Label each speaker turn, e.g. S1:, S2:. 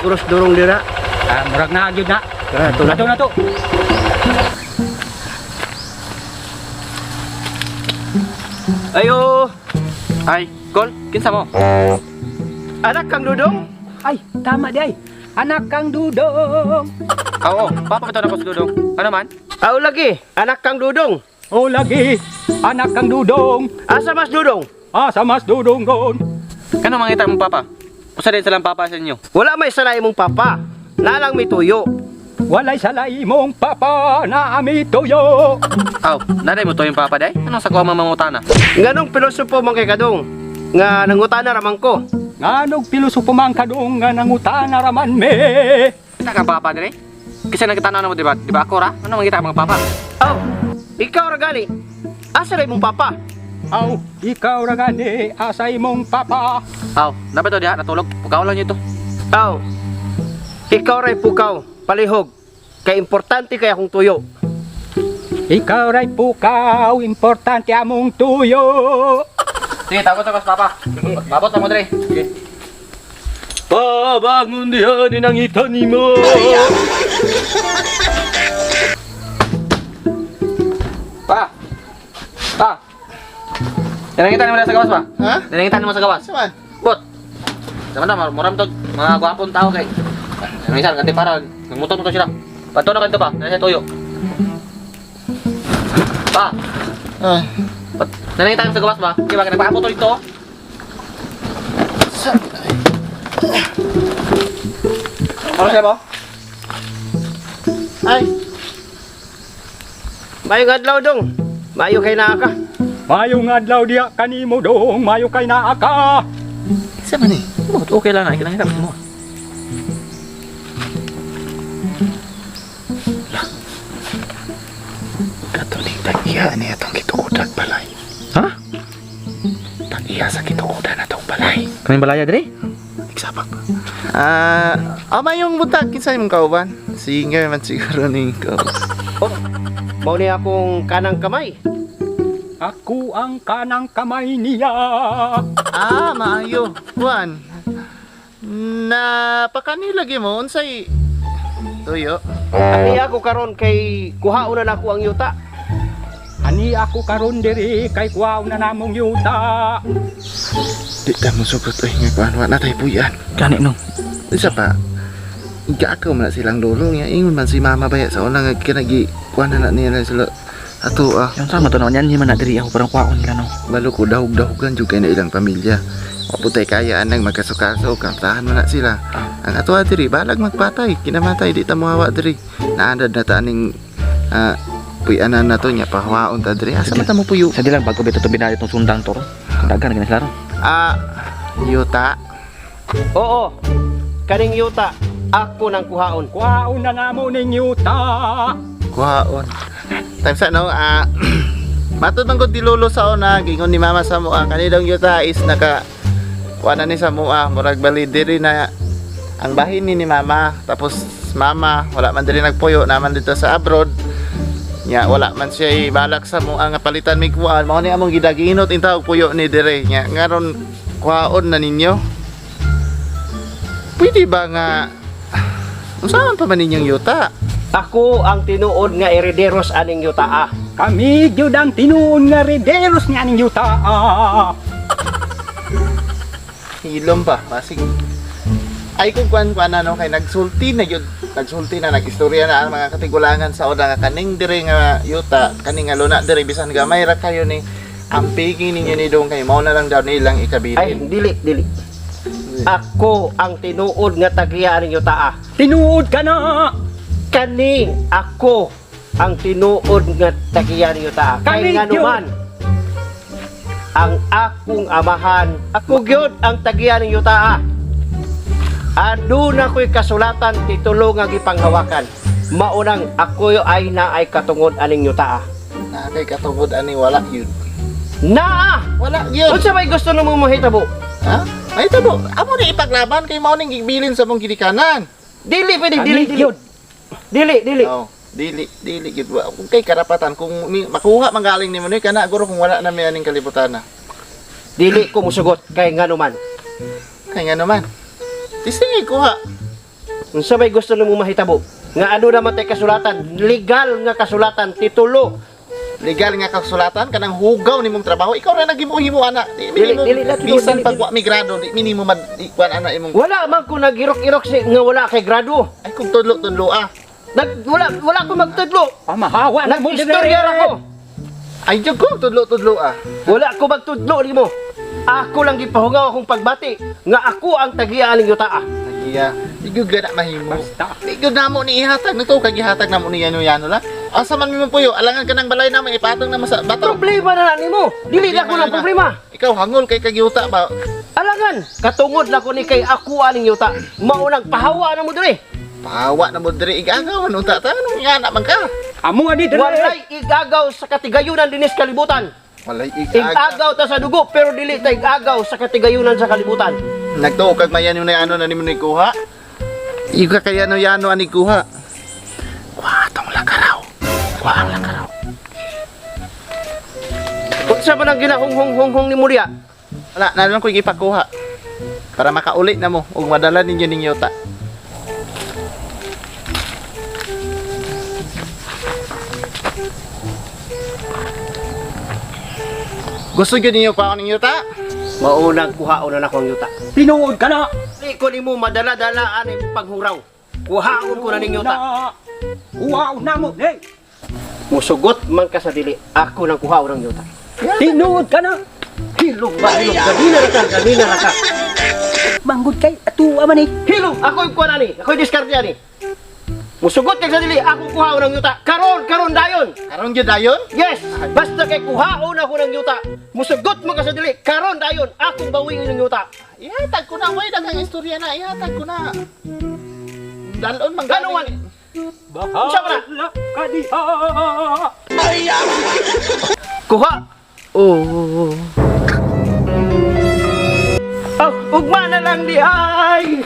S1: Cruz durong dira.
S2: Ah, murag na gyud na.
S1: Tara, ato na.
S2: Ato na to.
S1: Ayo,
S3: Ay, Kol, kinsa mo?
S1: Anak kang Dudong.
S2: Ay, tama di ay. Anak kang Dudong.
S3: Oo, papa bitaw na ko si Dudong. Ano man?
S1: Aw lagi, anak kang Dudong.
S2: O lagi, anak kang Dudong.
S1: Asa mas Dudong?
S2: Asa mas Dudong gon?
S3: Kano mangita mong papa? Usa din silang papa sa inyo.
S1: Wala may salay mong papa. Nalang may tuyo.
S2: Walay salay mong papa na ami tuyo.
S3: Aw, naday mo to yung papa day? Anong sa kuha mamangutana?
S1: Nganong pilosopo man kay kadong? Nga nangutana raman ko.
S2: Nganog pilosopo man kadong nga nangutana raman me.
S3: Kita kang papa dire? Kasi nagtanaw na mo, di ba? Di ba ako ra? Ano mangita mga papa?
S1: Aw, ikaw ra gani. Asa ray mong papa?
S2: Aw, ikaw ra gani asay mong papa.
S3: Aw, dapat to diha natulog. Pukaw lang nyo to.
S1: Aw, ikaw ray pukaw, palihog. Kay importante kay akong tuyo.
S2: Ikaw ray pukaw, importante among tuyo.
S3: Sige, tawag ko sa papa. Babot na mo dire. Sige.
S2: Pabangon diha ni nangita nimo.
S3: Pa! Pa! Nanangitan mo na sa gawas pa?
S4: Ha?
S3: Nanangitan mo sa gawas?
S4: Saan?
S3: Bot! Sama na, muram to. Mga gwapong tao kay. Nangisan, kanti para. Nagmutot mo to sila. Pato na kanto pa. Nasa tuyo. Pa!
S4: Ay.
S3: Pat, nanangitan mo sa gawas ba? Di ba? Nagpaabot to dito. Oh. Ano siya ba?
S4: Ay.
S1: Mayong adlaw dong. Mayo kay naa ka.
S2: Mayong adlaw diha kanimo dong, mayo kay naa ka.
S4: Isa man eh.
S3: Bot, okay lang na. Kinangitan mo.
S4: Katuling tag-iya ni atong kitukodan balay.
S3: Ha?
S4: Tag-iya sa kitukodan atong balay.
S3: Kaming balaya dire?
S4: Igsabak pa. Ah, ama yung buntag kinsa imong kauban? Singer man siguro ning kauban.
S1: Oh, mao ni akong kanang kamay.
S2: Ako ang kanang kamay niya.
S4: Ah, maayo. Juan. Napakanila gyud mo unsay tuyo.
S1: Ani ako karon kay kuhaon na nako ang yuta.
S2: Ani ako karon diri kay kuwaw na namong yuta.
S4: Di ta mo sugot oy nga kuan wa na tay puyan.
S3: Gani no.
S4: Isa pa. Igaakaw man na silang lolo nga ingon man si mama baya sa una nga kinagi kuan na nila sila ato ah.
S3: Yung sama to naman yan, man na diri ako parang kuwaon nila no.
S4: Balo ko dahog-dahogan jud kay na ilang pamilya. Waputay kaya anang magkaso-kaso, kantahan man na sila. Ang ato diri balag magpatay, kinamatay di ta mohawa diri. Naandad na ta aning puyanan na to nya pahawaon ta diri. Asa man ta mo puyo?
S3: Sa di lang bago bito to binali itong sundang toro. Dagan na sila ron.
S4: Ah, yuta.
S1: Oo. Kaning yuta ako nang kuhaon.
S2: Kuwaw na namo ning yuta.
S4: Kuhaon. Time sa no, matod man gud di lolo sa una, gingon ni mama sa mua, kanidong yuta is naka kuha na ni sa mua, murag bali diri na ang bahin ni mama. Tapos mama, wala man diri nagpuyo, naman dito sa abroad. Nya wala man siya balak sa mua nga palitan may kuhaan. Mao ni among gidaginot intawag puyo ni dire. Nya ngaron kuhaon na ninyo. Pwede ba nga unsaon pa man ninyong yuta?
S1: Ako ang tinuod nga erederos aning yuta. Ah.
S2: Kami gyud ang tinuon nga rederos nga ning yuta.
S4: Hilom ba? Masig. Ay kung kuan kuan ano kay nagsulti na yun. Nagsulti na nagistorya na ang mga katigulangan sa una nga kaning dire nga yuta, kaning nga luna dire bisan gamay ra kayo ni ang pigi ninyo ni dong kay mao na lang daw nilang
S1: Ay,
S4: ikabilin.
S1: dili, dili. Ako ang tinuod nga tagya aning yuta. Ah.
S2: Tinuod ka na.
S1: Kani ako ang tinuod nga tagya aning yuta. Ah. Kay
S2: Kani
S1: ngano
S2: gyud.
S1: man ang akong amahan, ako gyud ang tagya ning yuta. Ah. Aduna ko'y kasulatan titulo nga gipanghawakan. Maunang ako ay naay katungod aning yuta. Ah.
S4: Na kay katungod ani wala yun.
S1: Naa!
S4: Wala yun.
S1: Unsa may gusto nimo mahitabo?
S4: Ha? Ay tabo, amo ni ipaglaban kay mao ning gibilin sa mong gilikanan.
S1: Dili pwede,
S2: Kami
S1: dili, dili.
S2: gyud.
S1: Dili, dili.
S4: Oh, dili dili gyud wa kung kay karapatan kung makuha man galing nimo ni kana guro kung wala na mi aning kalibutan na.
S1: Dili ko musugot kay ngano man.
S4: Kay nga naman. Tisingay kuha.
S1: Unsa may gusto nimo mahitabo? Nga ano naman tay kasulatan, legal nga kasulatan, titulo.
S4: Legal nga kasulatan kanang hugaw nimong trabaho. Ikaw ra naghimo-himo ana. Di
S1: Dili,
S4: minimo
S1: dili, dili,
S4: bisan
S1: dili,
S4: pag wa mi grado, di minimo mad ikuan ana imong.
S1: Wala man ko nagirok-irok si nga wala kay grado.
S4: Ay kung tudlo-tudlo ah.
S1: Nag wala wala ko magtudlo.
S2: Pamahawa na mo dire.
S1: Nag-istorya ra ko.
S4: Ay jud ko tudlo-tudlo ah.
S1: Wala ko magtudlo nimo. Ako lang gipahungaw akong pagbati nga ako ang tagiya aning yuta.
S4: Iya, di gyud gana mahimo.
S2: Basta.
S4: Di gyud namo ni ihatag nito kag ihatag namo ni yano-yano lang. Asa man mi puyo, alangan ka ng balay namo ipatong na mo sa bato.
S1: Problema na na nimo. Dili na ko ng problema.
S4: Ikaw hangol kay kagyuta ba?
S1: Alangan, katungod na ko ni kay ako aning yuta. Maunang pahawa na mo dire.
S4: Pawa na mo diri igagaw unta ta anong ingana man ka?
S2: Amo ani dire.
S1: Walay igagaw sa katigayunan dinis kalibutan.
S4: Walay igagaw.
S1: Igagaw ta sa dugo pero dili ta igagaw sa katigayunan sa kalibutan.
S4: Nagtuo kag mayan yung ano na nimo ni kuha. Iga kay ano yano ani kuha. Kuha tong lakaraw. Kuha ang lakaraw.
S1: Unsa man ang ginahunghong-hunghong nimo diya?
S4: Wala na lang ko ipakuha. Para makauli na mo ug madala ninyo ning yuta. Gusto gyud ninyo pa ning yuta?
S1: Maunang kuhaon na nako ang yuta.
S2: Tinuod ka na.
S1: Di ko nimo madala-dala ani panghuraw. Kuhaon ko na ning yuta.
S2: Kuhaon na mo. Hey,
S1: Musugot man ka sa dili, ako nang kuhaon ang yuta.
S2: tinuod ka na.
S1: Hilom ba hilom? Ganina ra ka, ganina ra ka.
S2: Manggod kay atuwa man eh.
S1: Hilom, ako'y kuha na ni, ako'y diskarte ani. Musugot ka sa dili, ako kuhaon ang yuta. Karon, karon dayon.
S4: Karon gyud dayon?
S1: Yes, basta kay kuhaon ako ng yuta. Musugot mo ka sa dili, karon dayon, akong bawiin ang yuta.
S4: Ihatag ko na, way daghang istorya na, ihatag ko na. Dalon man
S1: Gano man? Unsa man na?
S2: Bahala ka diha.
S1: Kuha. Oh. Oh, ugma na lang di ay.